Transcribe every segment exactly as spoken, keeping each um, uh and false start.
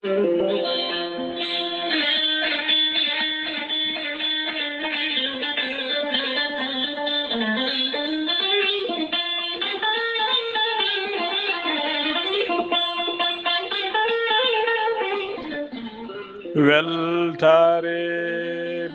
Weltaare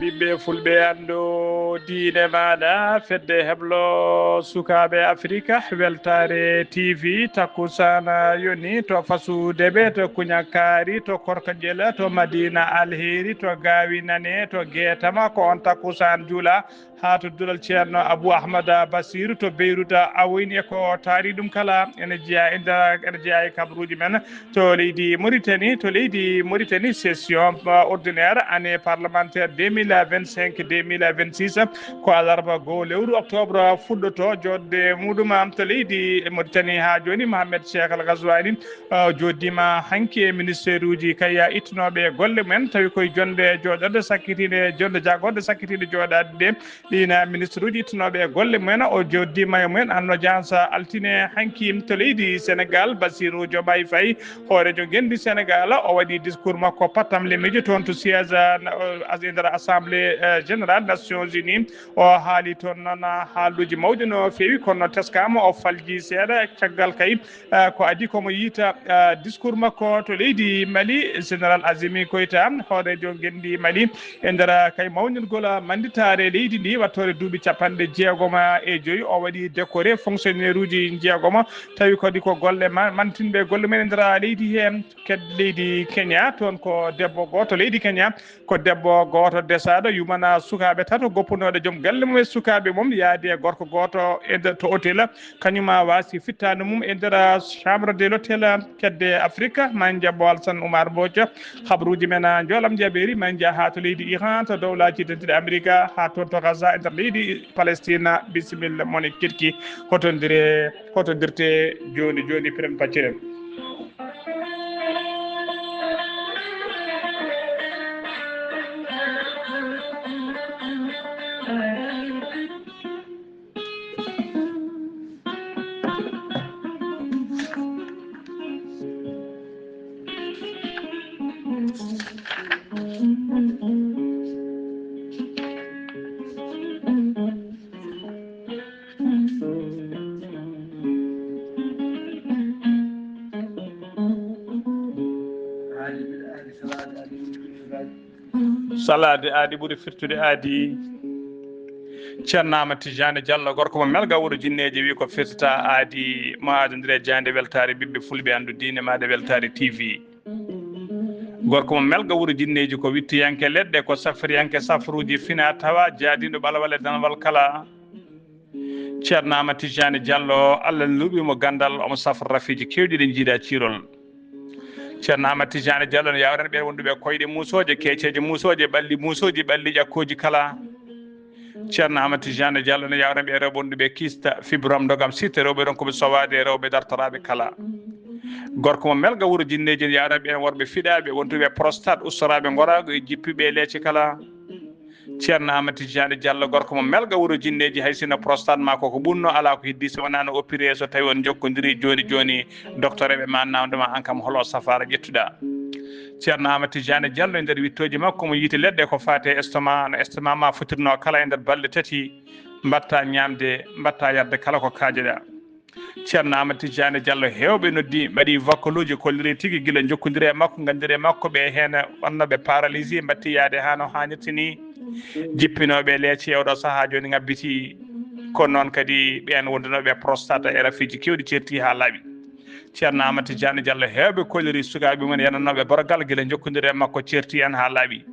ɓiɓɓe fulɓe, anndo diine maaɗa, fedde heblo sukaaɓe Afrika, Weltaare T V, takkusaan yoni to Fasu Debe, to Kuñakkaari, to Korka Ƴela, to Madina Alheri, to Gaawi Nane, to Geetama, ko on takkusaan juula. Haa to duɗal Ceerno Abu Ahmada Basiiru to Beyruta, a woyni e ko taari ɗum kala. Ene jeyaa e nder, ene jeyaa e kabaruuji men to leydi Mauritanie. To leydi Mauritanie, session, uh, ordinaire année parlementaire deux mille vingt-cinq, deux mille vingt-six, ko alarba goo lewru octobre fuɗɗoto. Joɗde muɗum to leydi Mauritanie haa jooni, Mohamed Cheikh Al Ghazouani, uh, joɗdiima hanki e ministère uji kayya ittunooɓe golle mumen, tawi koye jonde jooɗorde sakkitiinde, jonde jaagorde sakkitiinde jooɗaade ɗe. Ɗiin ministre uji ittunooɓe e golle mumen, o joddiima e mumen en audience altine hanki to leydi Sénégal. Bassirou Diomaye Faye, hooreejo ngenndi Sénégal, o waɗi discours makko pattamlemiijo toon to siège, eh, as-, e nder Assemblée, eh, Générale Nations Unies. O haali toon noon haaluuji mawɗi no feewi, kono teskaama o falji seeɗa. Caggal kay, eh, ko adii ko mo yiyta, eh, discours makko to leydi Mali, Général Azimi Goïta, hooreejo ngenndi Mali, e nder kay mawnirgol mannditaare leydi ndi, wattoore duuɓi capanɗe jeegom e joy, o waɗi décoré fonctionnaire uji jeegom, tawi kadi ko golle ma-, mantinɓe golle mumen e nder leydi he, ked-, leydi Kenya. Toon ko debbo gooto leydi Kenya, ko debbo gooto desaaɗo, yumana sukaaɓe tato goppunooɗo joom galle mum e sukaaɓe mum, yaadi e gorko gooto e nder to hôtel. Kañum a waasi fittaandu mum e nder chambre de l'hôtel kedde Afrique, Manja Bo Alsan Oumar Mbodj. Habruuji men a njoolam jabeeri, Manja haa to leydi Iran, to dowlaaji dentuɗi Amerika, haa toon to Gaza, e nder leydi Palestina. Bisimilla, moni kiɗki, hotondire, hotondirte jooni jooni, piren pacciren. Salaade aadi ɓuri firtude aadi. Ceerno Aamadu Tijaani Jallo, gorko mo Melga, wuro Jinneeji, wi ko firtata aadi, mo aadondire jaande weltaare ɓiɓɓe fulɓe, anndu diine maaɗa, Weltaare T V. Gorko mo Melga, wuro Jinneeji, ko wittiyanke leɗɗe, ko safriyanke safruuji fina tawa, jaadiiɗo ɓalwal e danwal kala. Ceerno Aamadu Tijaani Jallo, Allah luuɓi mo ganndal, omo safra rafiiji keewɗi ɗi njiida ciirol. Ceerno Aamadu Tijaani Jallo no yaawrani ɓeen wonduɓe koyɗe muusooje, keeceeje muusooje, ɓalli muusooji, ɓalli ƴakkooji kala. Ceerno Aamadu Tijaani Jallo no yaawrani ɓeen rewɓe wonduɓe kista, fibrome, ndogam, sitte, rewɓe ronkuɓe sowaade, rewɓe dartoraaɓe kala. Gorko mo Melga, wuro Jinneeji, no yaawrani ɓeen worɓe fiɗaaɓe, wonduɓe prostate, ustoraaɓe ngoraagu e jippiiɓe e leece kala. Ceerno Aamadu Tijaani Jallo, gorko mo Melga, wuro Jinneeji, hay sinno prostate ma ko ko ɓunnoo, alaa ko heddii so wonaa no opéré, so tawii on njokkondirii jooni jooni, docteur eɓe ma naamndo ma, aan kam hol oo safaara ƴettuɗaa? Ceerno Aamadu Tijaani Jallo, e nder wittooji makko, mo yiite leɗɗe ko faati e estomac, no estomac ma fotirnoo kala e nder balɗe tati, mbaɗta ñaamde, mbaɗta yarde kala ko kaajoɗaa. Ceerno Aamadu Tijaani Jallo, heewɓe noddi, mbaɗi wakkaluuji, kolliri tigi gila njokkondiri e makko, nganndiri e makko, ɓe heen wonnooɓe paralysé, mbatti yahde haa no haanirta ni. Jippinooɓe leece e oɗo sahaa jooni ngabbitii, kono noon kadi ɓeen wondunooɓe prostate e rafiiji keewɗi ceerti haa laaɓi. Ceerno Aamadu Tijaani Jallo, heewɓe kolliri sukaaɓe mum yananooɓe borogal gila njokkondiri e makko, ceerti en haa laaɓi.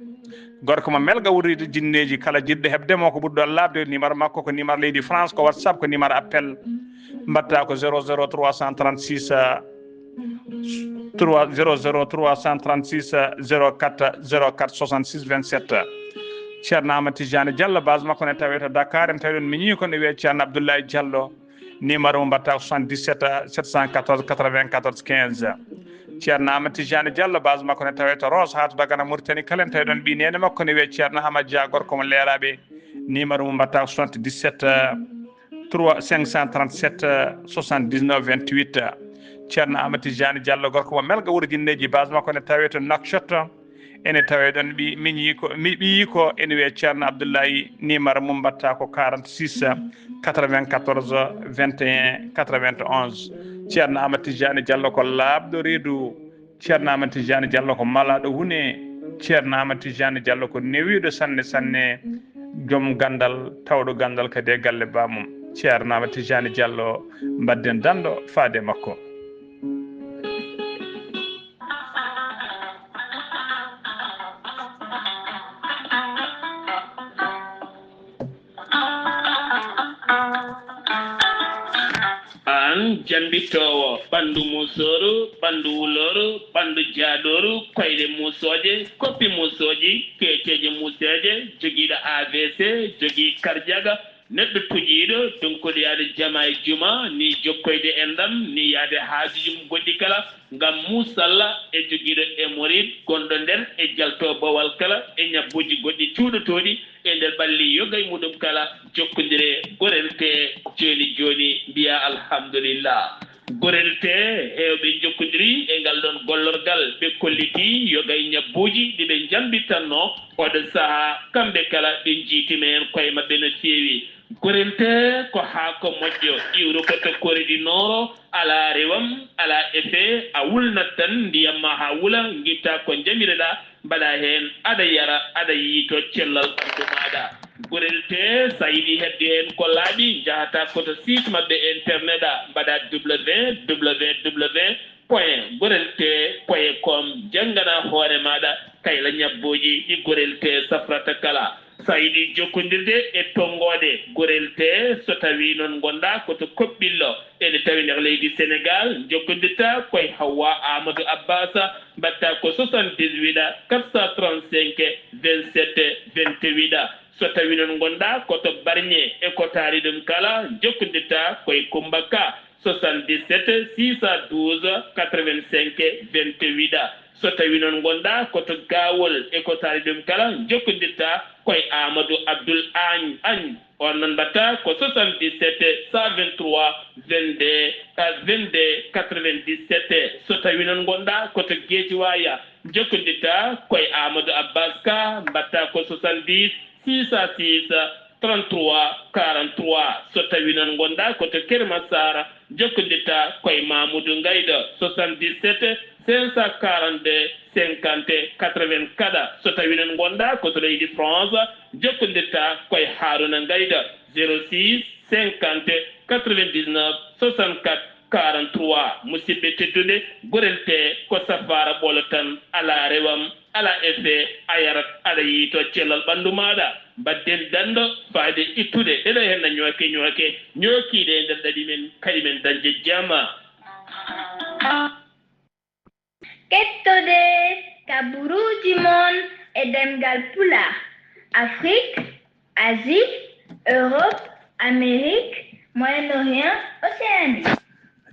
Gorko mo Melga, wuro Jinneeji, kala jiɗɗo heɓde mo ko ɓuri ɗon laaɓde, numéro makko ko numéro leydi France, ko WhatsApp, ko numéro appel. Mbaɗta ko zéro zéro trois cent trente-six, euh, trois, zéro zéro trois cent trente-six, euh, zéro quatre, zéro quatre soixante-six vingt-sept. Ceerno Aamadu Tijaani Jallo, base makko ne tawee to Dakar, en tawi ɗon miñi ko ne wiyee Ceerno Abdoulaye Jallo. Numéro mo mbaɗta ko soixante-dix-sept, sept cent quatorze, quatre-vingt-quatorze, quinze. Ceerno Aamadu Tijaani Jallo, base makko ne tawee to Roos, haa to Dagana, Mauritanie kala, en tawi ɗon ɓii neene makko ne wiyee Ceerno Aamadu Dia, gorko mo Leeraaɓe. Numéro mo mbaɗta ko soixante-dix-sept, trois, cinq cent trente-sept, soixante-dix-neuf, vingt-huit. Ceerno Amadou Tidiane Diallo, gorko mo Melga, wuro jinneeji, base makko ne tawee to Nouakchott. Ene tawee ɗon ɓi-, miñi ko, mi-, ɓiyi ko ene wiyee Ceerno Abdoulaye Nimar, mum mbaɗta ko quarante-six quatre-vingt-quatorze vingt et un quatre-vingt-onze. Ceerno Amadou Tidiane Diallo ko laaɓɗo reedu. Ceerno Amadou Tidiane Diallo ko malaaɗo huune. Ceerno Amadou Tidiane Diallo ko newiiɗo sanne, sanne, joom ganndal, tawɗo ganndal kadi e galle baamum. Ceerno Amadou Tidiane Diallo, mbaɗden danndo faade e makko. Aan jammbitoowo ɓanndu muusooru, ɓanndu wulooru, ɓanndu jaadooru, koyɗe muusooje, koppi muusooji, keeceeje muuseeje, jogiiɗo A V C, jogii karjaga, neɗɗo tuƴiiɗo, donkuɗo yaade jama e juma, ni jokkoyde enɗam, ni yaade haajuji mum goɗɗi kala, ngam muusalla e jogiiɗo hémorroïde gonɗo nder e jalto bowal kala e ñabbuuji goɗɗi cuuɗotooɗi e nder ɓalli yoga e muɗum kala, jokkondire Gorel Tee jooni jooni, mbiya alhamdulillah. Gorel Tee heewɓe njokkondiri e ngal ɗon gollorgal, ɓe kolliti yoga e ñabbuuji ɗi ɓe njambitanno oɗo saha, kamɓe kala ɓe njiitima heen koye maɓɓe no feewi. Gorel Tee ko haako moƴƴo, iwruko to Corée du Nord, alaa rewam, alaa effet, a wulnat tan ndiyam ma haa wula, ngitta ko njamireɗaa, mbaɗa heen, aɗa yara, aɗa yiyto cellal ɓanndu maaɗa. Gorel Tee, so a yiɗi heɓde heen ko laaɓi, njahata ko to site maɓɓe internet a, mbaɗa W W W point gorel tee point com, janngana hoore maaɗa kayla ñabbuuji ɗi Gorel Tee safrata kala. So a yiɗi jokkondirde e tonngoode Gorel Tee, so tawii noon ngonɗaa ko to Koɓɓillo, ene tawi nder leydi Senegaal, njokkondirta ko e Hawwa Amadou Abbas, mbaɗta ko soixante-dix-huit quatre cent trente-cinq vingt-sept vingt-huit. So tawii noon ngonɗaa ko to Barñe e ko taari ɗum kala, njokkondirta ko e Kummba Ka, soixante-dix-sept six cent douze quatre-vingt-cinq vingt-huit. So tawii noon ngonɗaa ko to Gaawol e ko taari ɗum kala, njokkondirta ko e Amadou Abdoul Agne, Agne. On noon mbaɗta ko soixante-dix-sept cent vingt-trois vingt-deux, euh, vingt-deux quatre-vingt-dix-sept. So tawii noon ngonɗaa ko to Guédiawaye, njokkondirta ko e Amadou Abbas Ka, mbaɗta ko soixante-dix six cent six trente-trois quarante-trois. So tawii noon ngonɗaa ko to Keur Massar, njokkondirta ko e Mamoudou Ngaydo, soixante-dix-sept cinq cent quarante-deux cinquante quatre-vingt-quatre. So tawii noon ngonɗaa ko to leydi France, njokkondirta ko e Harouna Ngaydo, zéro six cinquante quatre-vingt-dix-neuf soixante-quatre quarante-trois. Musidɓe tedduɓe, Gorel Tee ko safaara ɓolo tan, alaa rewam, alaa effet, a yarat, aɗa yiyto cellal ɓanndu maaɗa. Mbaɗden danndo faade ittude ɗeɗo henna ñooke ñooke, ñookiiɗe e nder ɗaɗi men, kadi men dañde jama. Kettode kaburuuji mon e ɗemngal Pulaar, Afrique, Asie, Europe, Amérique, Moyen-Orient, Océanie.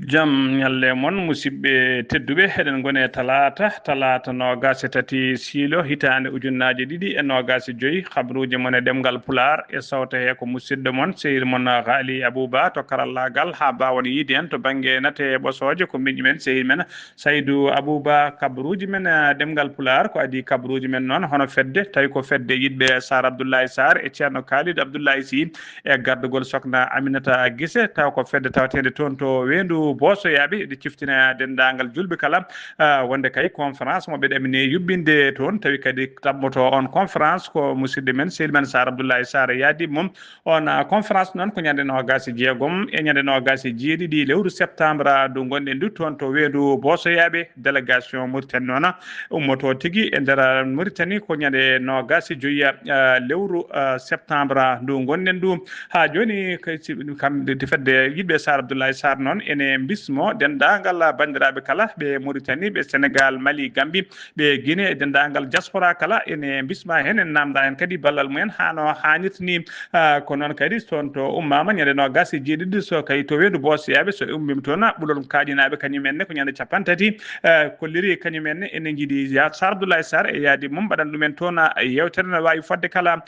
Jam ñalle mon, musidɓe tedduɓe, eɗen ngoni e talaata, talaata noogaas e tati siilo, hitaande ujunnaaje ɗiɗi e noogaas e joy. Kaburuuji mon e ɗemngal Pulaar e sawto hee ko musidɗo mon, sehil mon Haali Abuuba to karallaagal, haa mbaawon yiyde en to bannge nate e ɓosooje, ko miñi men, sehil men, Saydu Abuuba. Kabaruuji men, eh, ɗemngal Pulaar, ko adii kabaruuji men noon, hono fedde, tawi ko fedde yiɗɓe Saar Abdullahi Saar e Ceerno Kaalid Abdullahi Sy, e gardagol Sokna Aminata Gise, taw ko fedde tawateende toon to Weendu Boosoyaaɓe, ɓe ciftina denndaangal julɓe kala, ah, wonde kay conférence mo ɓe ɗamini yuɓɓinde toon, tawi kadi taɓɓoto on conférence ko musidɗo men, sehil men Saar Abdullahi Saar e yaadi mum. On, ah, conférence noon ko ñande noogaas e jeegom e ñande noogaas e jeeɗiɗi lewru septembre ndu ngonɗen ndu toon to Weendu Boosoyaaɓe. Délégation Mauritanie noon ummoto tigi e nder Mauritanie ko ñande noogaas e joyi, ah, lewru, ah, septembre ndu ngonɗen ndu. Haa jooni kay si, kam, de fedde yiɗɓe Saar Abdullahi Saar noon ene mbismo denndaangal banndiraaɓe kala ɓe Mauritanie, ɓe Sénégal, Mali, Gambie, ɓe Guinée e denndaangal diaspora kala ene mbisma heen, en naamnda heen kadi ballal mumen haa no haanirta ni. Ah, ko noon kadi so toon to ummaama ñande noogaas e jeeɗiɗi so kay to Weendu Boosoyaaɓe, so ummima toon Ɓulol Kaaƴinaaɓe kañum en ne ko ñande capanɗe tati, ah, kolliri kañum en ne ene njiɗi ya Saar Abdullahi Saar e yaadi mum mbaɗan ɗum en toon, ah, yeewtere no waawi fodde kala.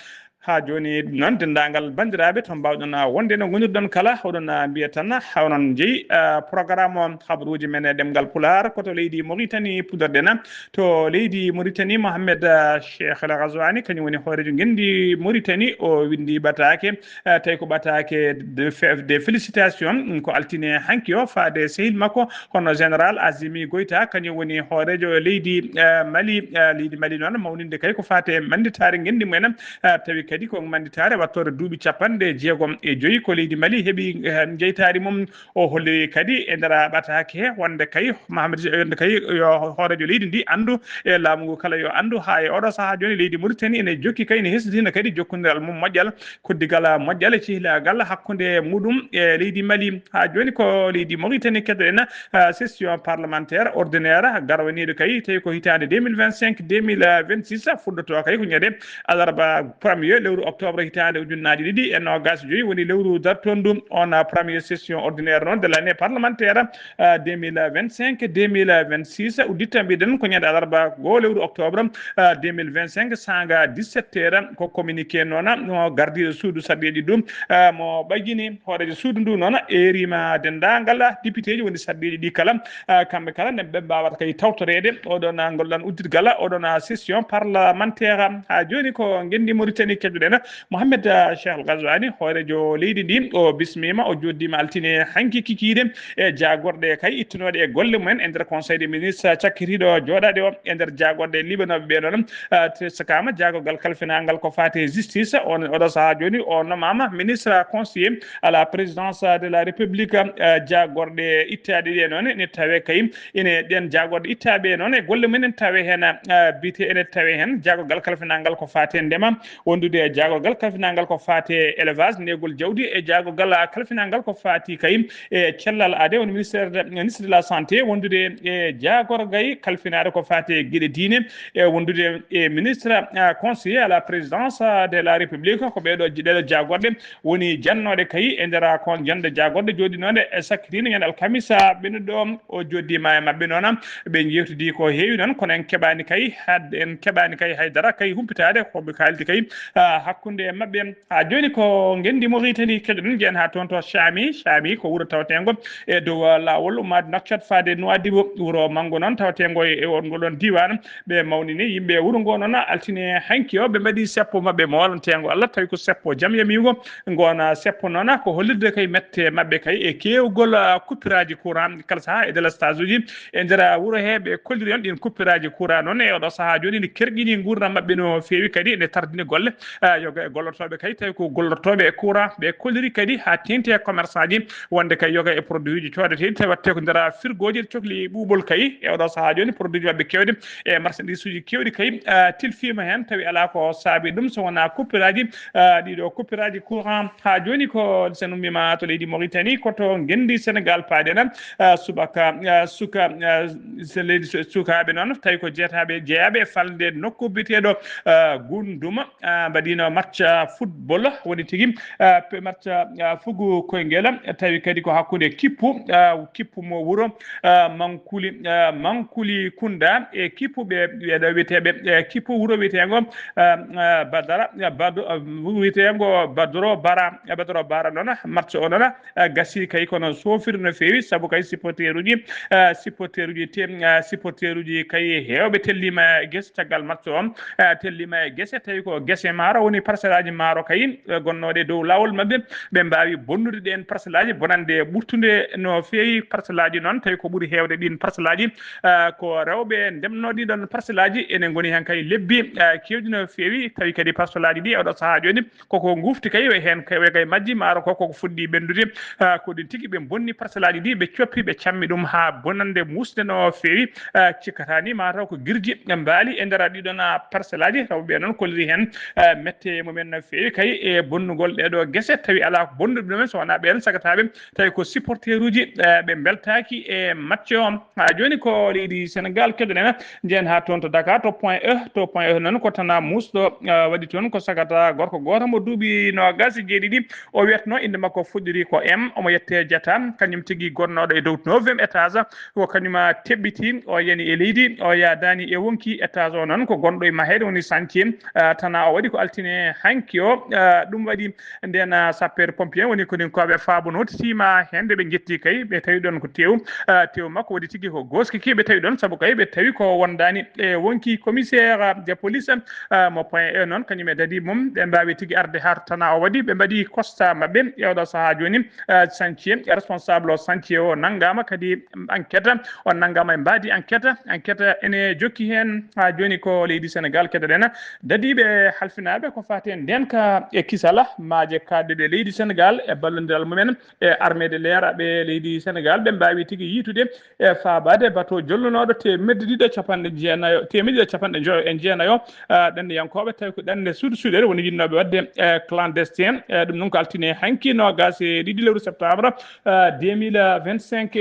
Haa jooni noon, denndaangal banndiraaɓe to mbaawɗon wonde no ngonirɗon kala, oɗon mbiya tan, onon njeyi, eh, programme o habaruuji men e ɗemngal Pulaar, ko to leydi Mauritanie puɗorɗen. To leydi Mauritanie, Mohamed, eh, Cheikh El Ghazouani, kañum woni hooreejo ngenndi Mauritanie, o winndi ɓataake, eh, tawi ko ɓataake de fe-, de félicitation, ko altine hanki o, faade sehil makko, hono Général Azimi Goïta, kañum woni hooreejo leydi, eh, Mali. Eh, leydi Mali noon mawninde kay ko faate mannditaare ngenndi mumen, eh, tawi kadi ko mannditaare wattoore duuɓi capanɗe jeegom e joyi ko leydi Mali heɓi, eh, jeytaari mum. O holli kadi e nder ɓataake he wonde kay Mahamadou, wonde kay yo hooreejo leydi ndi anndu, e laamu ngu kala yo anndu, haa e oɗo sahaa jooni leydi Mauritanie ene jokki kay, ene hesɗitina kadi jokkondiral mum moƴƴal, koddigal moƴƴal e cehlaagal hakkunde muɗum e leydi Mali. Haa jooni ko leydi Mauritanie keɗoɗen, ah, session parlementaire ordinaire garwaniiɗo kay, tawi ko hitaande deux mille vingt-cinq, deux mille vingt-six fuɗɗoto kay ko ñande alarba premier lewru octobre hitaande ujunnaaji ɗiɗi e noogaas joyi woni lewru dartondu on, ah, première session ordinaire noon de l'année parlementaire, ah, deux mille vingt-cinq, deux mille vingt-six. Udditta mbiɗen ko ñande alarba goo lewru octobre, ah, deux mille vingt-cinq, saanga dix-sept heures. Ko communiqué noon, ah, mo gardiiɗo suudu sarɗiiji ɗum, ah, mo ɓaggini hooreejo suudu ndu noon, eerima denndaangal député ji woni sarɗiiji ɗi kala, ah, kamɓe kala ne ɓe mbaawata kay tawtoreede oɗon, ah, ngol ɗan uddirgal, oɗon, ah, session parlementaire. Haa jooni ko ngenndi Mauritanie keɗoɗen, Mohamed, ah, Cheikh El Ghazouani, hooreejo leydi ndi, o bismiima, o jooɗdiima altine hanki kikiiɗe e jaagorɗe kay ittunooɗe e golle mumen e nder Conseil des ministres cakkitiiɗo jooɗaade o e nder jaagorɗe liɓanooɓe ɓee noon, ah, te sakaama jaagorgal kalfinaangal ko faati e justice. On, oɗo sahaa jooni o nomaama ministre conseiller à la présidence de la République. Ah, jaagorɗe ittaaɗe ɗe noon ene tawe kay, ene ɗen jaagorɗe ittaaɓe noon e golle mumen ene tawe heen, ah, bite ene tawe heen jaagorgal kalfinaangal ko faati e ndema, wondude e jaagorgal kalfinaangal ko faati e élevage, neegol jawdi, e jaagorgal kalfinaangal ko faati kay e cellal aade, woni ministère de, ministre de la santé, wondude e jaagorgay kalfinaade ko faati e geɗe diine, e wondude e ministre, ah, conseiller à la présidence, ah, de la République. Ko ɓeeɗo, ɗeeɗo jaagorɗe woni jannooɗe kay e nder kon jannde jaagorɗe jooɗinoonde e sakkitiinde ñande alkamisa ɓennuɗo o. O jooɗdiima e maɓɓe noon, ɓe njeewtidi ko heewi noon, kono en keɓaani kay hadde, en keɓaani kay haydara kay humpitaade ko ɓe kaaldi kay, ah, hakkunde e maɓɓe. Haa jooni ko ngenndi Mauritanie keɗoɗen, njeyen haa toon to Chami. Chami ko wuro tawteengo e dow, ah, laawol ummaade Nouakchott faade Nouadhibou. Wuro manngo noon tawteengo e, e on ngol ɗon diiwaan. Ɓe mawnini yimɓe wuro ngo noon altine hanki o, ɓe mbaɗi seppo maɓɓe moolanteengo Allah, tawi ko seppo jam yamiingo. Ngoon seppo noon ko hollirde kay mette maɓɓe kay e keewgol, ah, coupuraaji courant kala sahaa e délestage uji e nder wuro he. Ɓe kolliri on ɗin coupuraaji courant noon e oɗo sahaa jooni ne kerƴini nguurndam maɓɓe no feewi, kadi ene tardini golle, ah, yoga e gollotooɓe kay, tawi ko gollotooɓe e courant. Ɓe kolliri kadi haa teeŋti e commerçant ji wonde kay yoga e produit ji coodateeɗi tawi waɗte ko nder firgooji, cokli ɓuuɓol kay e oɗo sahaa jooni produit ji maɓɓe keewɗi e marchandise uji keewɗi kay, ah, tilfiima heen, tawi alaa ko saabi ɗum so wonaa coupuraaji, ah, ɗiɗo coupuraaji courant. Haa jooni ko sen ummiima to leydi Mauritanie, ko to ngenndi Sénégal paaɗen, ah, subaka, ah, suka, ah, se leydi su-, sukaaɓe noon, tawi ko jeetaaɓe, jeyaaɓe e falnde nokku biyeteeɗo, ah, Gunduma, ah, mbaɗiino match, ah, football, woni tigi, ah, pe-, match, ah, fugu koyngel, tawi kadi ko hakkunde kippu, ah, kippu mo wuro, ah, Mankuli, ah, Mankuli Kunda e kippu ɓe, ɓe ɗo wiyeteeɓe, e kippu wuro wiyeteengo, ah, ah, Badara, ah, Bado-, ah, wiyeteengo Badoro Bara, ah, Badoro Bara noon, match o noon, ah, gasi kay kono soofiri no feewi, sabu kay supporteruji, ah, supporteruji te-, ah, supporteruji kay heewɓe telliima e gese caggal match o, ah, telliima e gese, tawi ko gese maaro woni parcelle aji maaro kay, eh, gonnooɗe dow laawol maɓɓe, ɓe mbaawi bonnude ɗeen parcelle aji bonande ɓurtunde no feewi parcelle aji noon, tawi ko ɓuri heewde ɗiin parcelle aji, ah, ko rewɓe ndemnoo ɗii ɗoon parcelle aji, ene ngoni heen kay lebbi, ah, keewɗi no feewi, tawi kadi parcelle aji ɗi e oɗo sahaa jooni koko ngufti kay, we heen kay, we kay majji maaro ko koko fuɗɗi ɓenndude, ah, ko ɗin tigi ɓe bonni parcelle aji ɗi, ɓe coppi, ɓe cammi ɗum haa bonande muusde no feewi, ah, cikkata ni mataw ko girji mbaali e nder ɗii ɗoon, ah, parcelle aji, taw ɓe noon kolliri heen, ah, mette mumen no feewi kay e bonnugol ɗee ɗoo gese, tawi alaa ko bonnude ɗumen so wonaa ɓeen sagataaɓe, tawi ko supporteruji, eh, ɓe mbeltaaki e match o. Haa jooni ko leydi Sénégal keɗoɗen, njeyen haa toon to Dakar, to Point E. To Point E noon ko Tana Muusɗo, eh, waɗi toon ko sagata gorko gooto mo duuɓi noogaas e jeeɗiɗi. O wiyatnoo innde makko fuɗɗiri ko M, omo yettee Jata, kañum tigi gonnooɗo e dow neuvième étage, ko kañum teɓɓiti, o yani e leydi, o yaadaani e wonki étage o noon ko gonɗo e maheede woni chantier, eh, Tana o waɗi ko alti altine hanki o. Ah, ɗum waɗi nden, ah, sapeur pompier woni koninkooɓe faabo nootitiima heen nde ɓe njetti kay, ɓe tawi ɗoon ko tew, ah, tew makko waɗi tigi ko gooskiki, ɓe tawi ɗoon sabu kay ɓe tawi ko wondaani e wonki commissaire de police, ah, mo point e noon kañum e dadi mum, ɓe mbaawi tigi arde haa to tana o waɗi, ɓe mbaɗi constat maɓɓe e oɗo sahaa jooni, ah, chantier, responsable o chantier o nanngaama kadi enquête, o nanngaama e mbaadi enquête, enquête ene jokki heen haa jooni ko leydi Sénégal keɗoɗen. Dadiiɓe halfinaaɓe ko faati e ndeenka e kisala maaje kaaɗɗe ɗe leydi Sénégal e ballondiral mumen e armée de l'air ɓe leydi Sénégal, ɓe mbaawi tigi yiitude e faabaade bato jollunooɗo teemedde ɗiɗo capanɗe jeenayo, teemedde ɗiɗo capanɗe njoyo e jeenayo, ah, ɗanniyankooɓe, tawi ko ɗanne suudu suuɗere woni yiɗnooɓe waɗde, eh, clandestin. Eh, ɗum noon ko altine hanki noogaas e ɗiɗi lewru septembre, ah, deux mille vingt-cinq.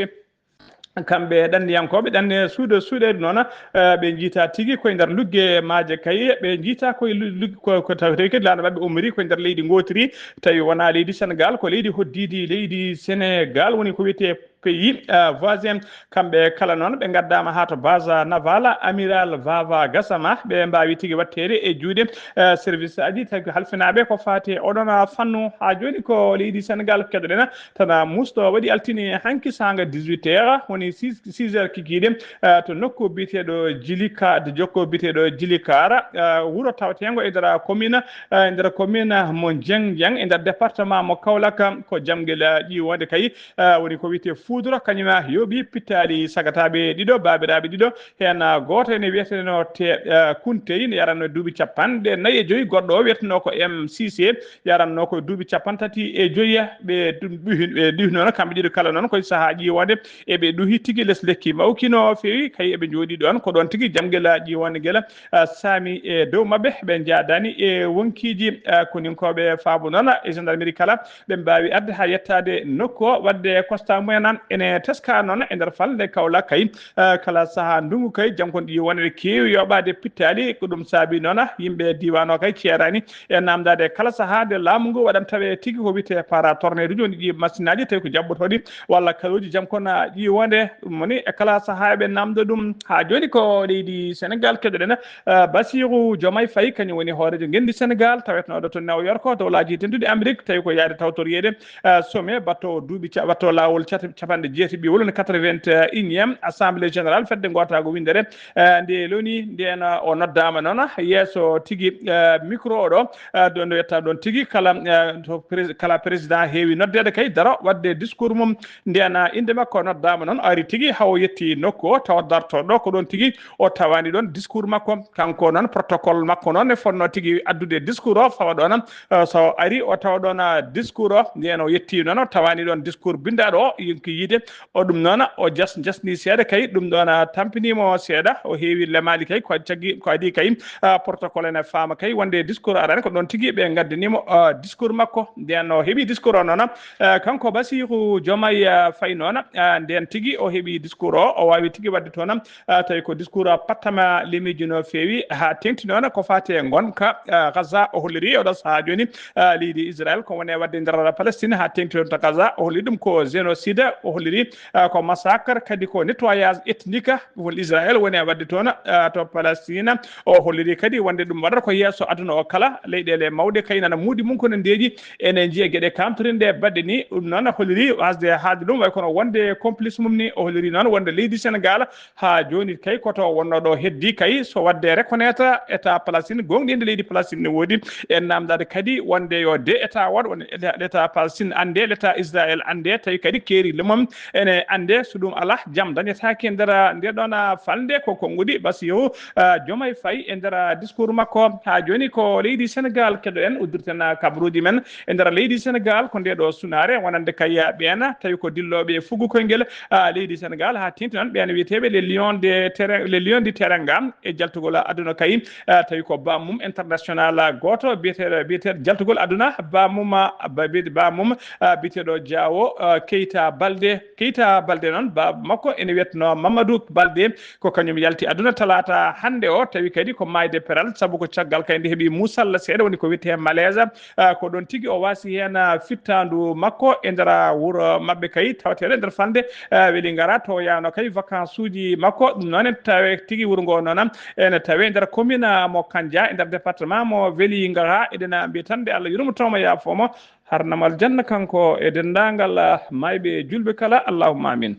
Kamɓe ɗanniyankooɓe, ɗanne suuɗe, suuɗe noon, eh, ɓe njiita tigi koye nder lugge maaje kay, ɓe njiita koye lu-, lugge, ko, ko tawi, tawi kadi laana maɓɓe ummori koye nder leydi ngootiri, tawi wonaa leydi Sénégal, ko leydi hoddiidi leydi Sénégal, woni ko wiyetee pays, eh, voisin. Kamɓe kala noon ɓe ngaddaama haa to base naval Amiral Vava Gassama, ɓe mbaawi tigi watteede e juuɗe, eh, service aji tawi halfinaaɓe ko faati e oɗon fannu. Haa jooni ko leydi Sénégal keɗoɗen, tana muusɗo waɗi altine hanki saanga dix-huit heures, woni six, six heures kikiiɗe, eh, to nokku biyeteeɗo Jilika, to jokko biyeteeɗo Jilikara, eh, wuro tawteengo e nder commune, eh, e nder commune mo Jengjang, e nder département mo Kaolack, ko Jamngel, eh, ƴiwonde kay, eh, woni ko wiyetee foudre, kañum yooɓi pittaali sagataaɓe ɗiɗo, baabiraaɓe ɗiɗo, heen, ah, gooto ene wiyeteno te, ah, Kuntey, ne yaranno duuɓi capanɗe nayi e joyi, goɗɗo o wiyetenoo ko M C C, yaranno ko duuɓi capanɗe tati e joyi, ɓe ɗum ɗuhi, ɓe ɗuhi noon, kamɓe ɗiɗo kala noon koye sahaa ƴiwonde, eɓe ɗuhi tigi les lekki mawki no feewi, kay eɓe njooɗi ɗoon, ko ɗoon tigi Jamngel ƴiwonde ngel, ah, saami e dow maɓɓe, ɓe njaadaani e wonkiiji, ah, koninkooɓe faabo noon e gendarmerie kala, ɓe mbaawi arde haa yettaade nokku o, waɗde constat mumen ene teska noon e nder falnde Kaolack kay, eh, kala sahaa ndunngu kay, jam kon ɗi wonde keewi yoɓaade pittaali, ko ɗum saabi noon yimɓe diiwaan o kay ceeraani e naamndaade kala sahaa nde laamu ngu waɗan tawe tigi ko wiyetee para tornade uji woni ɗi masinaaji tawi ko jaɓɓotooɗi walla kaluuji jam kon ɗi wonde ɗum woni e kala sahaa eɓe naamnda ɗum. Haa jooni ko leydi Sénégal keɗoɗen, eh, Bassirou Diomaye Faye kañum woni hooreejo ngenndi Sénégal tawetnooɗo to New York, dowlaaji dentuɗi Amérique, tawi ko yaade tawtoriyeede, eh, sommet bato duuɓi ca-, bato laawol cata-, capanɗe jeetati ɓiwol woni quatre-vingt-unième assemblée générale fedde ngootaago winndere, eh, nde loni nden, eh, o noddaama noon yeeso tigi, eh, micro o ɗo, eh, ɗo nde yetta ɗoon tigi kala, eh, to prés-, kala président heewi noddeede kay daro waɗde discours mum. Nden, eh, innde makko noddaama noon, ari tigi hawo yetti nokku o tawa darto ɗo ko ɗoon tigi o tawani ɗoon discours makko. Kanko noon protocole makko noon ne fotnoo tigi addude discours o fawa ɗoon, eh, so ari o tawa ɗoon, ah, discours o, nden o yetti noon o tawani ɗoon discours binndaaɗo o yonki yiide o ɗum noon o jas-, jasni seeɗa kay ɗum ɗoon, ah, tampinimo seeɗa o heewi lemaali kay ko caggi ko adii kay, ah, protocole ene faama kay wonde discours arani ko ɗoon tigi ɓe ngaddinimo, ah, discours makko nden o heɓi discours o noon, ah, kanko Bassirou Diomaye, ah, Faye noon, ah, nden tigi o heɓi discours o o waawi tigi waɗde toon, ah, tawi ko discours pattama lemiiji no feewi haa teŋti noon ko faati e ngonka, ah, Gaza o holliri oɗo sahaa jooni, ah, leydi Israël ko woni e waɗde nder Palestine haa teŋti toon to Gaza o holli ɗum ko génocide o holliri, ah, ko massacre kadi ko nettoyage ethnique woni Israël woni e waɗde toon, ah, to Palestine o holliri kadi wonde ɗum waɗata ko yeeso aduna o kala leyɗeele mawɗe kay nana muudi mum kono ndeeji ene njiya geɗe kamtorinɗe baɗɗe ni ɗum noon holliri wasde haalde ɗum way kono wonde complice mum ni o holliri noon wonde leydi Sénégal haa jooni kay ko to wonnoo ɗo heddi kay so waɗde reconnaître état Palestine goongɗinde leydi Palestine ne woodi e namdade kadi wonde yo de état waɗ wonde l'état Palestine annde l'état Israël annde tawi kadi keeri lemom ene annde so ɗum alaa jam dañetaake nder nde ɗon falnde ko konguɗi Bassirou Diomaye Faye e nder discours makko haa jooni ko leydi Sénégal keɗoɗen uddirten kabaruuji men e nder leydi Sénégal ko nde ɗo sunaare wonande kay ɓeena tawi ko dillooɓe e fuggu koyngel leydi Sénégal haa teeŋti noon ɓeen wiyeteeɓe les lions de terrain les lions du terrain ga e jaltugol aduna kay tawi ko baammum international gooto biyeteeɗo biyeteeɗo jaltugol aduna baammum baammum biyeteeɗo Diao Keita Baldé Keita Balde noon, baaba makko ene wiyetnoo Mamadou Balde, ko kañum yalti aduna talaata hannde o, tawi kadi ko maayde peral, sabu ko caggal kay nde heɓi muusalla seeɗa, woni ko wiyetee malaise. Ah, ko ɗoon tigi o waasi heen, ah, fittaandu makko e nder, ah, wuro maɓɓe kay, tawateeɗo e nder falnde, ah, Weli Ngara, to yaano kay vacances uji makko. Ɗum noon en tawe tigi wuro ngo noon ene tawe nder commune, ah, mo Kanja, e nder département mo Weli Ngara. Eɗen, ah, mbiya tan nde Allah yurmo toomo yaafoo mo, harnam aljanna kanko e denndaangal, ah, maayɓe e julɓe kala. Allahumma amin.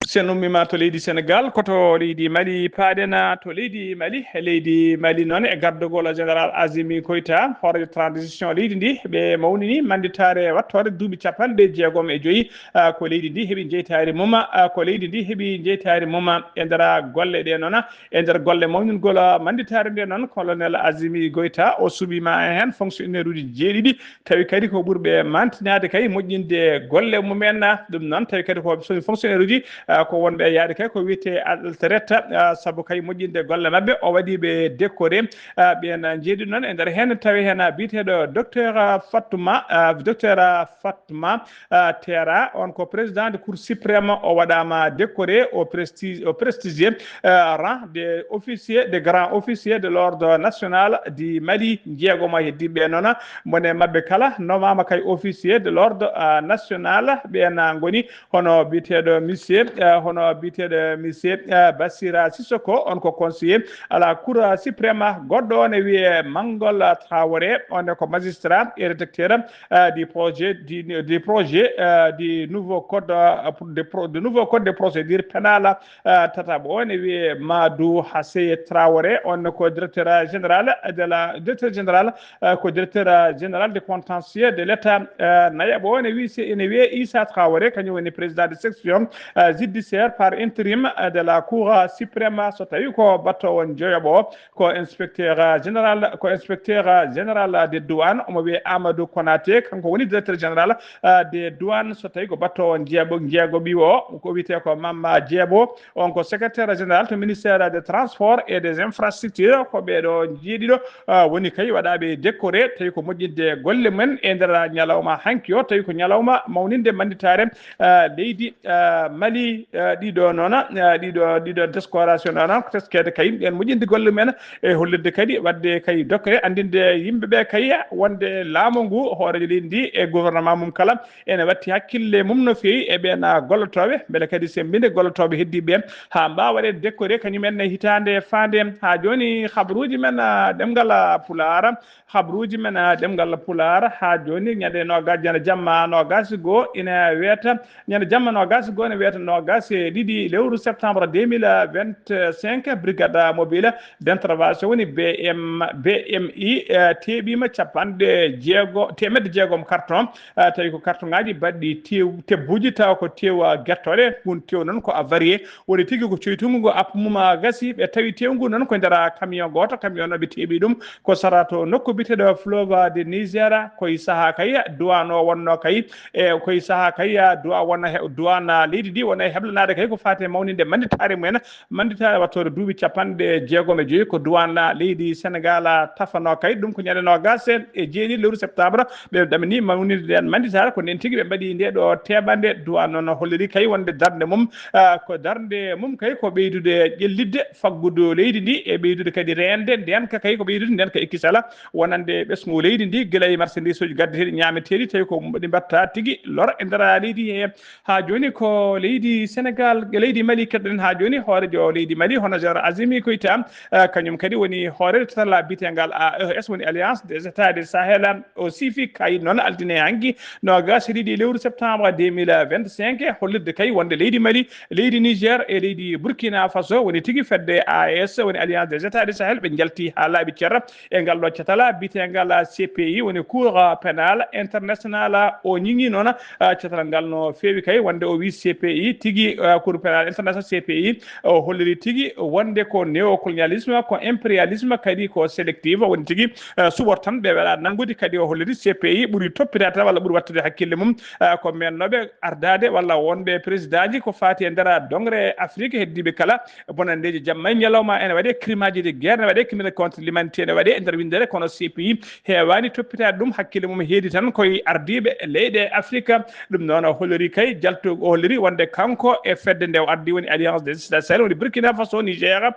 Sen ummiima to leydi Senegal, ko to leydi Mali paaɗen, ah, to leydi Mali. E leydi Mali noon, e gardagol Général Azimi Koita, hooreejo transition leydi ndi, ɓe mawnini mannditaare wattoore duuɓi capanɗe jeegom e joyi, ah, ko leydi ndi heɓi jeytaari mum, ah, ko leydi ndi heɓi jeytaari mum. E nder golle ɗe noon, e nder golle mawningol mannditaare nde noon, Colonel Azimi Goita, o suɓiima heen fonctionnaire uji jeeɗiɗi, tawi kadi ko ɓurɓe mantinaade kay moƴƴinde golle mumen. Ɗum noon, tawi kadi ko fonctionnaire uji, ah, ko wonɓe yaade kay ko wiyetee alerte, ah, sabu kay moƴƴinde golle maɓɓe, o waɗi ɓe décoré, ah, ɓeen jeeɗiɗi noon. E nder heen tawi heen, ah, biyeteeɗo docteur, ah, Fatuma, ah, docteur, ah, Fatma, ah, Tera, on ko président de Cour suprême, o waɗaama décoré au prestige, au prestigieux, ah, rang des officiers, des grands officiers de l'ordre national du Mali. Jeegom e heddiiɓe noon, mone maɓɓe kala nomaama kay officier de l'ordre, ah, national. Ɓeen, ah, ngoni hono biyeteeɗo monsieur, ah, hono biyeteeɗo monsieur, ah, Basira Sissoko, on ko conseiller à la Cour suprême. Goɗɗo o ne wiyee Mangol Traoré, on ne ko magistrat et rédacteur, ah, du projet, du, du projet, ah, du nouveau code, ah, pour, de pro-, de nouveau code de procédure pénale, ah, tataɓo o ne wiyee Madou Hasseye Traoré, on ne ko directeur général de la, directeur général, ah, ko directeur général de contentieux de l'État. Ah, nayaɓo o ne wiyee, ene wiyee Issa Traoré, kañum woni président de section, ah, judiciaire par intérim, ah, de la Cour suprême. So tawi ko battoowo joyaɓo o, ko inspecteur, ah, général, ko inspecteur, ah, général des douanes, omo wiyee Amadou Konaté, kanko woni directeur général, ah, des douanes. So tawi ko battoowo jeeɓo, jeegoɓi o, ko wiyetee ko Mamma Jeebo, on ko secrétaire général to ministère des transports et des infrastructures. Ko ɓee ɗo jeeɗiɗo, ah, woni kay waɗaaɓe décoré, tawi ko moƴƴinde golle mumen e nder ñalawma hanki o, tawi ko ñalawma mawninde mannditaare, ah, leydi, ah, Mali. Ah, ɗiɗo noon, ah, ɗiɗo, ɗiɗo décoration noon, ko teskeede kay ɓeen moƴƴinde golle mumen e hollirde kadi waɗde kay décoré, anndinde yimɓe ɓe kay wonde laamu ngu, hooreejo leydi ndi e gouvernement mum kala, ene watti hakkille mum no feewi e ɓeen, ah, gollotooɓe, mbele kadi semmbinde gollotooɓe heddiiɓe ɓe haa mbaawa waɗeede décoré kañum en e hitaande faande. Haa jooni, habruuji men, ah, ɗemngal, ah, Pulaar, habruuji men, ah, ɗemngal Pulaar, haa jooni, ñande noogas, ñande jamma noogas e goo ina weeta, ñande jamma noogas e goo ina weeta noogas e ɗiɗi lewru septembre deux mille vingt-cinq, brigade mobile d'intervention woni B M, B M I, eh, teeɓiima capanɗe jeego, teemedde jeegom carton, eh, tawi ko carton ŋaaji baɗɗi tew-, tebbuji, tawa ko tew, ah, gettooɗe. Ɗum tew noon ko avarié. Woni tigi ko coytungu ngu app mum, ah, gasi, ɓe tawi tew ngu noon ko nder, ah, camion gooto, camion noon ɓe teeɓi ɗum ko sara to nokku biyeteeɗo Fleuve de Niger, koye sahaa kay duwano wonno kay, e koye sahaa kay, ah, duwa wona he-, duwana leydi ndi wona e heblanaade kay ko faati e mawninde mannditaare mumen. Mannditaare wattoore duuɓi capanɗe jeegom e joyi ko duwaan leydi Senegaal tafanoo kay. Ɗum ko ñande noogaas e jeeɗiɗi lewru septembre ɓe ɗamini mawninde ndeen mannditaare. Ko ndeen tigi ɓe mbaɗi ndee ɗoo teeɓande. Duwaan noon holliri kay wonde darnde mum, ah, ko darnde mum kay ko ɓeydude ƴellitde faggudu leydi ndi e ɓeydude kadi reende ndeenka kay ko ɓeydude ndeenka e kisal wonande ɓesngu leydi ndi gila e marchandise uji gaddeteeɗi ñaameteeɗi tawi ko ɗi mbatta tigi lor e nder leydi he. Haa jooni ko leydi Senegaal, leydi Mali keɗoɗen haa jooni. Hooreejo leydi Mali, hono Général Azimi Koita, eh, kañum kadi woni hooreejo tatalla biyetengal A E S, woni Alliance des États du Sahel. O siifi kayit noon altine hanki, noogaas e ɗiɗi lewru septembre deux mille vingt-cinq, hollirde kay wonde leydi Mali, leydi Niger e leydi Burkina Faso woni tigi fedde A E S, woni Alliance des États du Sahel, ɓe njalti haa laaɓi cer e ngal ɗo catal biyetengal C P I, woni Cour Pénal International. O ñiŋi noon, ah, catal ngal no feewi kay, wonde o wii C P I tigi Cour pénal international, C P I, o holliri tigi wonde ko néocolonialisme, ko impérialisme, kadi ko sélectif, woni tigi suɓor tan ɓe weeɓa nanngude. Kadi o holliri C P I ɓuri toppitaade tan walla ɓuri waɗtude hakkille mum ko meeɗnooɓe ardaade walla wonɓe président ji ko faati e nder dongre Afrique heddiiɓe kala. Bonanndeeji jamma e ñalawma ene waɗe, crimeji de guerre ne waɗe, crime contre l'humanité ne waɗe e nder winndere, kono C P I heewaani toppitaade ɗum, hakkille mum heedi tan koye ardiiɓe leyɗe Afrique. Ɗum noon o holliri kay jaltu, o holliri wonde kanko e fedde nde o ardi woni Alliance des États du Sahel, woni Burkina Faso, Niger,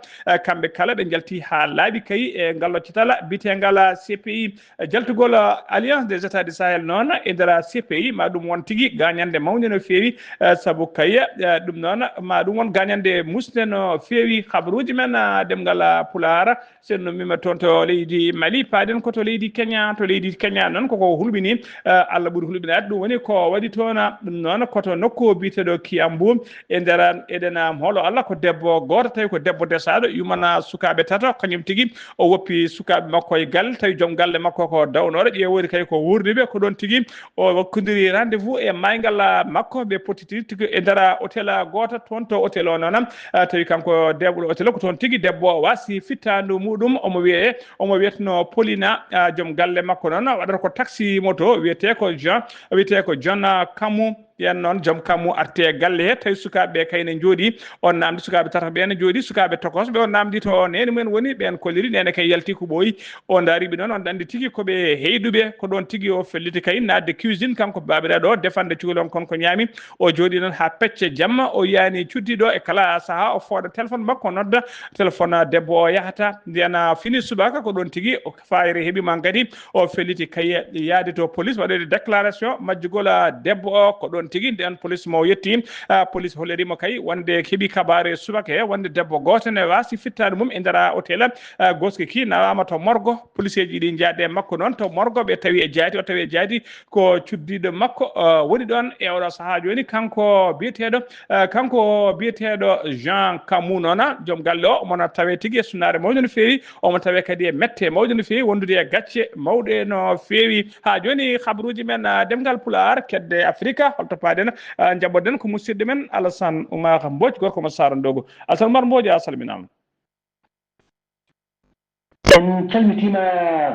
kamɓe kala ɓe njalti haa laaɓi kay e ngal loccital biyeteengal C P I. Jaltugol Alliance des États du Sahel noon e nder C P I, ma ɗum won tigi gaañande mawnde no feewi, sabu kay ɗum noon ma ɗum won gaañande musde no feewi. Habaruuji men ɗemngal Pulaar, so en nummiima toon to leydi Mali, paaɗen ko to leydi Kenya. To leydi Kenya noon koko hulɓini, Allah ɓuri hulɓinaade, ɗum woni ko waɗi toon. Ɗum noon ko to nokku biyeteeɗo Kiyambu, e nder eɗen hoolo Allah, ko debbo gooto, tawi ko debbo desaaɗo, yumana sukaaɓe tato, kañum tigi o woppi sukaaɓe makko e galle, tawi joom galle makko ko dawnooɗo, ƴeewoyde kay ko wuurdi ɓe, ko ɗoon tigi o wakkondiri rendez-vous e maayngal makko, ɓe pottiti tigi e nder hôtel gooto toon to hôtel o noon. Ah, tawi kanko debbo hôtel o ko toon tigi debbo o waasi fittaandu muɗum, omo wiyee, omo wiyeteno Paulina, ah, joom galle makko noon waɗata ko taxi moto, wiyetee ko Jean, wiyetee ko John, ah, Kamu. Ɓeen noon joom kammu arti e galle he, tawi sukaaɓe ɓe kay ne njooɗii. On naamndi sukaaɓe tataɓe ɓe ne njooɗii, sukaaɓe tokosɓe, on naamndi to neene mumen woni, ɓeen kolliri, neene kay yalti ko ɓooyi. O ndaari ɓe noon, on anndi tigi ko ɓe heyduɓe, ko ɗoon tigi o felliti kay naatde cuisine, kanko baabiraaɗo o, defande cukalel on kon ko ñaami. O jooɗii noon haa pecce jamma, o yiyaani cuddiiɗo e kala sahaa, o fooɗa téléphone makko, o nodda téléphone debbo o yahata. Ndeen fini subaka ko ɗoon tigi o Fayre heɓiima kadi, o felliti kay yaade to police waɗoyde déclaration majjugol, ah, debbo o. Ko ɗoon tigi ndeen police mo yetti, ah, police holliri mo kay wonde heɓi kabaaru e subaka he wonde debbo gooto ne waasi fittaandu mum e nder hôtel, ah, Goski ki nawaama to morgo. Policeeji ɗi njaade e makko noon to morgo, ɓe tawi e jaati, o tawi e jaati ko cuddiiɗo makko, ah, woni ɗoon e oɗo sahaa jooni. Kanko biyeteeɗo, ah, kanko biyeteeɗo Jean Kamu noon, joom galle o, omo na tawee tigi e sunnaare mawnde no feewi. Omo tawee kadi e mette mawɗe no feewi, wondude e gacce mawɗe no feewi. Haa jooni, habaruuji men, ah, ɗemngal Pulaar, kedde Afrika, holto paaɗen, ah, njaɓoɗen ko musidɗo men Alassane Oumar Mbodj, gorko mo Saara Ndogo. Alassane Oumar Mbodj, a salminaama. En calmitiima,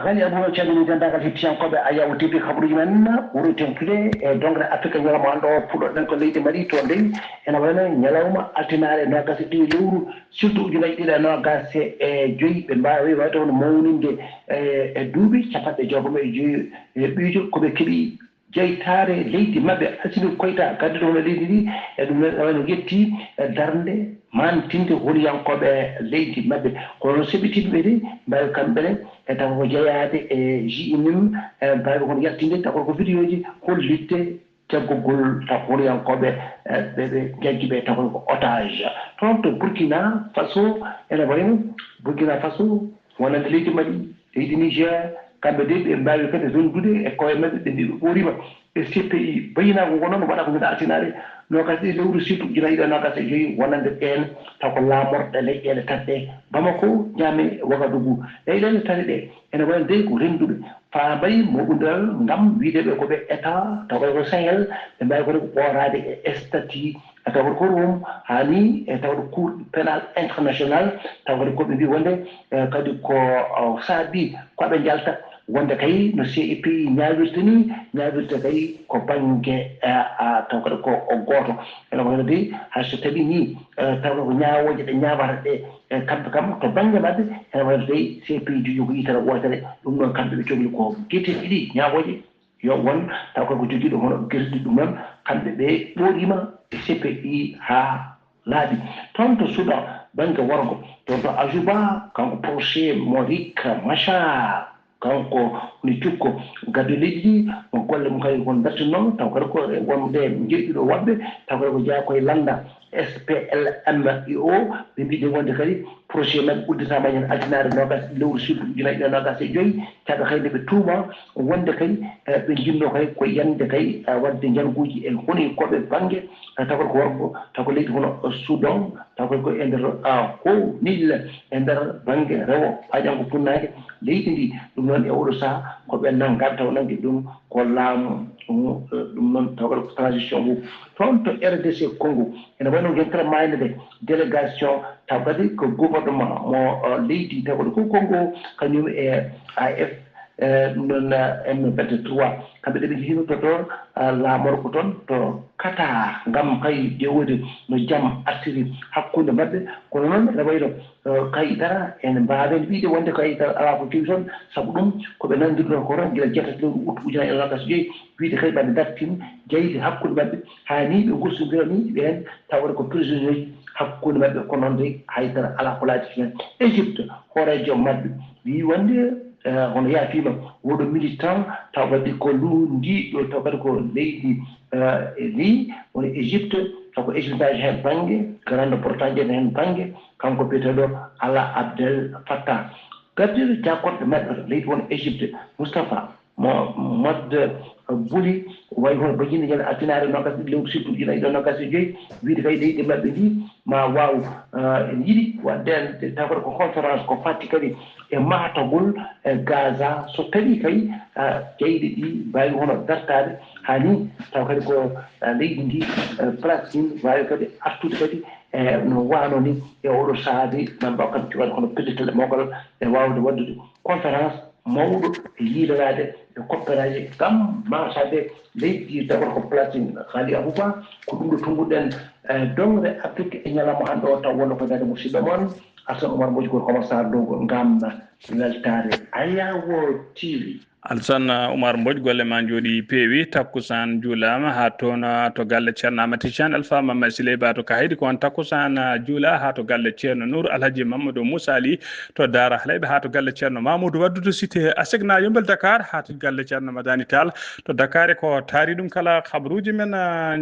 Ghali Abou, calmini denndaangal hettiyankooɓe Ayaw T V. Habaruuji men ɓuri teeŋtude e dongre Afrika ñalawma hannde o, puɗɗoɗen ko leydi Mali, to ndey ene wayno ñalawma altinaare noogas e ɗiɗi lewru Suudu ujunaaji ɗiɗi e noogas e joyi, ɓe mbaawi wayde hono mawninde e, e duuɓi capanɗe jeegom e joyi e ɓiijo ko ɓe keɓi jeytaare leydi maɓɓe. Assimi Goïta, gardiiɗo hono leydi ndi, e ɗum noon wayno yetti e darnde maantinde holiyankooɓe leydi maɓɓe. Kono seɓɓitiiɓe ɓe de mbaawi kamɓe ne e tawa ko jeyaade e J N M, e mbaawi kono yaltinde tawa ko vidéoji hollitte teggugol taw horiyankooɓe, eh, ɓe, ɓe jaggi ɓe taw ko otage. Toon to Burkina Faso, ene wayno Burkina Faso, wonande leydi Mali, leydi Niger, kamɓe de ɓe mbaawi kadi renndude e koye maɓɓe, ɓe mbi ɓe ɓooriima. E C P I, bayinaago ngo noon waɗa ko gila altinaare, noogas e lewru suudu ujunaaji ɗiɗi e noogas e joyi, wonande ɓeen taw ko laamorɗe leyɗeele tati ɗe, Bamako, Niamey, Ouagadougou. Leyɗeele tati ɗe, ene wayno dey ko rennduɓe, faambayi mooɓondiral ngam wiyde ɓe ko ɓe État, tawa kadi ko Sahel, ɓe mbaawi kadi ko ɓooraade e statut, tawa kadi ko ɗum haani, e tawa ko Cour pénal international, tawa kadi ko ɓe mbii wonde, e, kadi ko, o, saabii ko ɓe njalta, wonde kay no C P I ñaawirta ni, ñaawirta kay ko bannge, e, a, tawa kadi ko o gooto. Ene wayno dey, hay so tawii ni, e, tawa ko ñaawooje ɗe ñaawata ɗe, e, kamɓe kam, to bannge maɓɓe, ene wayno dey, C P I jogi ko yitere wootere, ɗum noon kamɓe ɓe cokli ko gite ɗiɗi ñaawooje, yo won, taw kay ko jogiiɗo hono gite ɗiɗi ɗum noon, kamɓe ɓe ɓooɗiima e C P I haa laaɓi. Toon to Soudan, bannge worgo, toon to Ajuba, kanko proche mo Riek Machar, kanko woni cukko gaddo leydi ndi, mo golle mum kadi won mbertinoo, taw kadi ko e wonde jeeɗiɗo woɓɓe, taw kadi ko jeyaa koye lannda S P L M I O, ɓe mbiɗen wonde kadi projet maɓɓe udditaama ñande altinaare noogas lewru suudu ujunaaji ɗiɗi e noogas e joyi, caggal kadi nde ɓe tuuma wonde kadi, eh, ɓe njinnoo kadi ko yande kadi, eh, waɗde njalguuji e honi koɓe bannge, eh, taw kadi ko worgo, taw ko leydi hono Soudan, taw kadi ko e nder, ah, ko Nil e nder bannge rewo, paaƴanngo funnaange leydi ndi. Ɗum Noon e oɗo saha ko ɓe nanngata taw nanngi ɗum ko laamu ɗum noon taw ko transition ngu toon to R D C Congo ene wayno ngentere maayde nde délégation taw kadi ko gouvernement mo leydi taw ko Congo kañum e A F ɗum noon M vingt-trois kamɓe ɗe ɓe hinototo laamorgo toon to Qatar ngam kay ƴeewde no jam artiri hakkunde maɓɓe kono noon ene wayno kay dara ene mbaawen wiide wonde kay dara alaa ko kewi toon sabu ɗum ko ɓe nanndirnoo ko tan gila jeetati lewru ut ujunaaji e noogaas e joyi wiide kay ɓe dartin jaydi hakkunde maɓɓe haa nii ɓe ngosondira nii ɓeen tawata ko prisonnier hakkunde maɓɓe kono noon de hay dara alaa ko laaci heen. Égypte hooreejo maɓɓe wii wonde hono yaafiima woɗo militant taw kadi ko lundiiɗo taw kadi ko leydi ndi woni Égypte taw ko Égypte heen bannge Grande Bretagne heen bannge kanko biyeteeɗo Alaa Abdel Fattah. Gardiiɗo jaakorɗe maɓɓe leydi won Égypte Moustapha Mohamed Bouli wayi hono bajinɗo ñande altinaare noogaas ɗiɗi lewru septembre ujunaaji ɗiɗi e noogaas e joyi wiide kay leydi maɓɓe ndi ma waaw ene yiɗi waɗde tawata ko conférence ko fatti kadi e mahtagol e Gaza so tawi kay jayɗe ɗi mbaawi hono dartaade haa ni taw kadi ko leydi ndi Palestine waawi kadi artude kadi e no waano ni e oɗo sahaa de namba kam cuɓaade kono pellital e mawgal e waawde waɗdude conférence mawɗo e yiiloraade e kopperaaji ngam maasaade leydi tawata ko Palestine. Haali Abuba ko ɗum ɗo tunnguɗen e doŋre Afrik e ñalawma hannde o taw wonno ko daade musidɗo mon Alsan Oumar Mbodj gorko Omar Sarr dow ngam weltaare Ayawo T V. Alsan Oumar Mbodj golle ma njooɗi peewi takkusaan juulaama haa toon to galle Ceerno Amati Can Alfa Mamma Siley Ba to Kahaydi ko on takkusaan juula haa to galle Ceerno Nour Alhaji Mamadou Moussa Ali to Daara Halayɓe haa to galle Ceerno Mamoudou Waddu to cité Asegna Yombel Dakar haa to galle Ceerno Madani Tall to Dakar ko taari ɗum kala kabaruuji men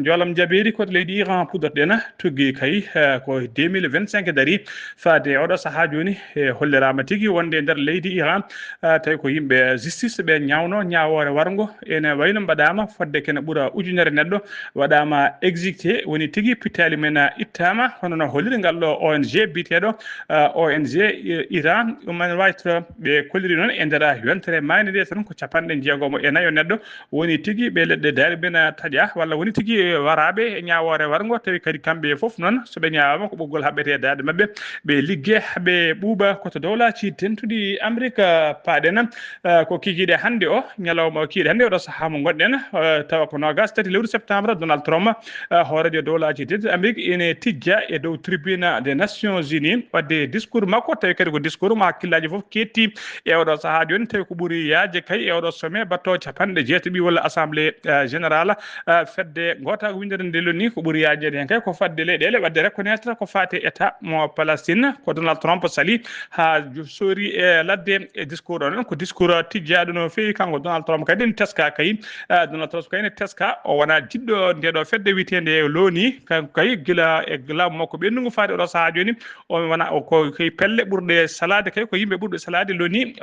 njoolam jabeeri ko to leydi Iran puɗɗotoɗen tuggi kay ko deux mille vingt-cinq darii faade e oɗo sahaa jooni e holliraama tigi wonde e nder leydi Iran tawi ko yimɓe justice ɓe ñaawno ñaawoore warngo ene wayno mbaɗaama fodde kene ɓura ujunere neɗɗo waɗaama exécuté woni tigi pittaali men ittaama hono no holliri ngal ɗo O N G biyeteeɗo O N G Iran ɗum en waawata ɓe kolliri noon e nder yontere maayde nde tan ko capanɗe jeegomo e nayo neɗɗo woni tigi ɓe leɗɗe daari bena taƴa walla woni tigi waraaɓe e ñaawoore warngo tawi kadi kamɓe fof noon so ɓe ñaawaama ko ɓoggol haɓɓetee daade maɓɓe ɓe ligge ɓe ɓuuɓa ko to dowlaaji dentuɗi Amrik paaɗen ko kikiiɗe hannde o ñalawma o kiiɗe hannde oɗo sahaa mo ngonɗen tawa ko noogaas tati lewru septembre Donald Trump hooreejo dowlaaji dentuɗi Amrik ene tijja e dow tribune des Nations Unies waɗde discours makko tawi kadi ko discours mo hakkillaaji fof keetti e oɗo sahaa jooni tawi ko ɓuri yaajde kay e oɗo sommet battoo capanɗe jeetaɓi walla assemblée générale fedde gootaango winndere nde lonni ko ɓuri yaajde heen kay ko fadde leyɗeele waɗde reconnaître ko faati e état mo Palestine ko Donald Trump sali haa soori e ladde e discours o noon ko discours tijjaaɗo no feewi kanko Donald Trump kadi ne teska kay Donald Trump kay ne teska o wonaa jiɗɗo nde ɗo fedde wiyeteende loni kanko kay gila e laamu makko ɓennungu faade oɗo sahaa jooni o wona ko kay pelle ɓurɗe salaade kay ko yimɓe ɓurɓe salaade loni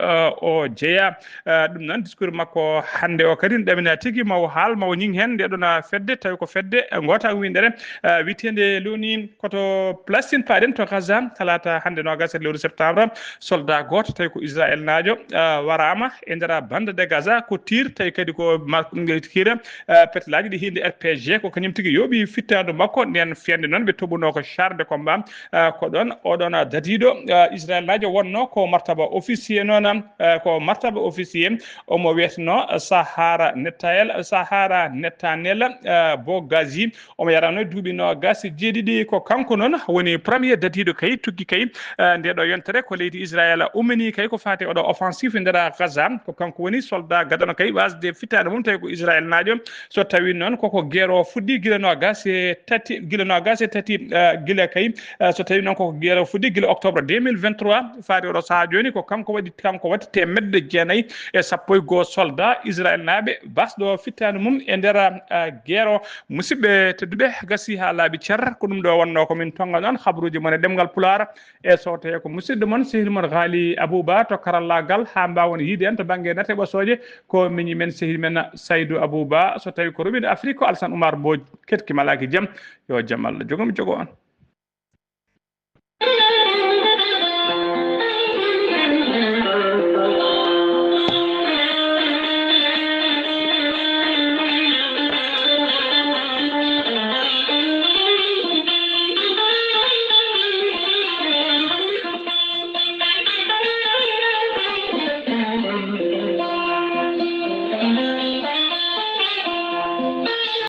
o jeyaa ɗum noon discours makko hannde o kadi ne ɗamina tigi mawo haal mawo ñing heen nde ɗona fedde tawi ko fedde gootaango winndere wiyeteende loni koto Palestine paaɗen to Gaza talaata hannde noogaas e lewru septembre soldat gooto tawi ko Israel naajo waraama e nder bande de Gaza ko tir tawi kadi ko kira petelaaji ɗi hinde R P G ko kañum tigi yooɓi fittaandu makko nden fiyande noon ɓe toɓunoo ko char de combat ko ɗoon oɗon dadiiɗo Israel naajo wonnoo ko martaba officier noon ko martaba officier omo wiyetnoo Sahara Netanel Sahara Netanel Bogazi omo yarano duuɓi noogaas e jeeɗiɗi ko kanko noon woni premier dadiiɗo kay tuggi kay nde ɗo yontere ko leydi Israel ummini kay ko faati oɗo offensive e nder Gaza ko kanko woni soldat gadano kay wasde fittaandu mum tawi ko Israel naajo so tawi noon koko guerre o fuɗɗi gila noogaas e tati gila noogaas e tati gila kay so tawi noon koko guerre o fuɗɗi gila octobre deux mille vingt-trois faati oɗo sahaa jooni ko kanko waɗi kanko waɗi teemedde jeenayi e sappo e goo soldat Israel naaɓe basɗo fittaandu mum e nder guerre o Musidɓe tedduɓe, gasii haa laaɓi cer, ko ɗum ɗo wonnoo ko min tonnga noon habaruuji mon e ɗemngal Pulaar. E so tawii ko musidɗo mon, sehil mon Ghali Abou Ba to karallaagal, haa mbaawon yiyde en to bannge nate ɓosooje, ko miñi men, sehil men Saydou Abou Ba. So tawii ko Roɓiiɗo Afrik, ko Alsan Oumar Mbodj, keɗki malaaki jam, yo jam Allah jogo mi jogo on.